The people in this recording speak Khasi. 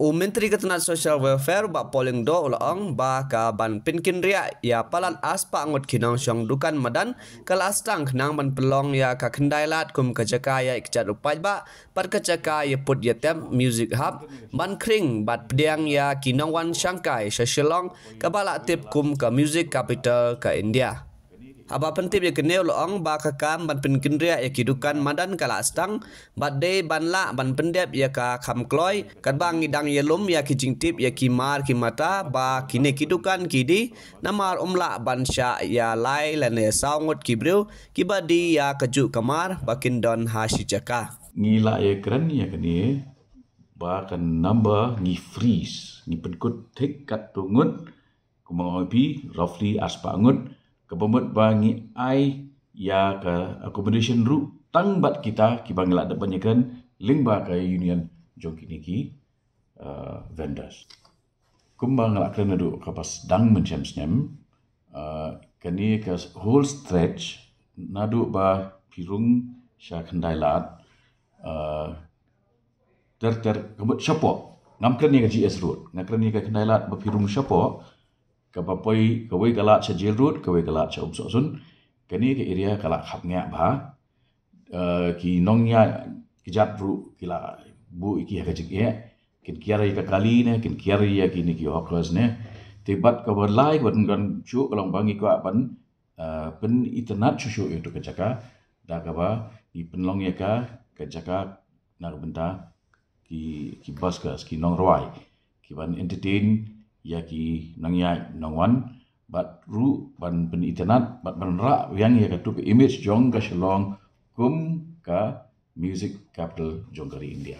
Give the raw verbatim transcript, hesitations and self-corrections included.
U Myntri ka tnat Social Welfare, Bah Paul Lyngdoh, u la ong ba ka ban pynkynriah ïa palat arspah ngut ki nongshong dukan madan ka la sdang khnang ban pynlong ïa ka Khyndailad kum ka jaka ïaid kjat u paidbah bad ka jaka ïa put ïa tep, Music Hub, ban khring bad pdiang ïa ki nongwan shangkai sha Shillong, kaba la tip kum ka Music Capital ka India. Haba pyntip ïa kane, u la ong ba ka kam ban pynkynriah ïa ki dukan madan ka la sdang, bad dei ban lah ban pyndep ïa ka kham kloi, katba ngi dang ïalum ïa ki jingtip ïa ki mar ki mata ba kine ki dukan ki die, namar ym lah ban shah ïa lai lane saw ngut ki briew kiba die ïa kajuh ka mar ba kin don ha shi jaka. Ngi la ïakren ïa kane ba ka number ngi freeze, ngi pynkut thik katto ngut, kumba nga ong ïa phi, roughly arspah ngut, kaba mut ba ngi ai ïa ka accommodation ruh tang bad kita kiba ngi la dep ban ïakren lyngba ka union jong kine ki, uh, vendors. Kumba nga la kren naduh kaba sdang mynshem snem, uh, kane ka whole stretch naduh ba phi rung sha Khyndailad, uh, ter ter, ka mut shapoh. Ngam kren ïa ka G S Road, nga kren ïa ka Khyndailad ba phi rung shapoh, kaba poi kawei ka lad sha Jail Road, kawei ka lad sha Umsohsun. Kane ka area ka la khapngiah bha. Uh, ki nongïaid kjat ruh ki la buh ïa ki ha ka jingeh. Kin kiar ïa ka kali ne, kin kiar ïa kine ki hawkers ne. Te bad kaba lai kaba dang shuh ka long ba ngi kwah ban, uh, pynitynnad shuh shuh ïa tu ka jaka da kaba ngi pynlong ïa ka, ka jaka na ka bynta ki, ki buskers, ki nongrwai, ki ban entertain ïa ki nongïaid nongwan, bad ruh ban pynitynnad bad ban rah biang ïa katu ka image jong ka Shillong kum ka music capital jong ka ri India.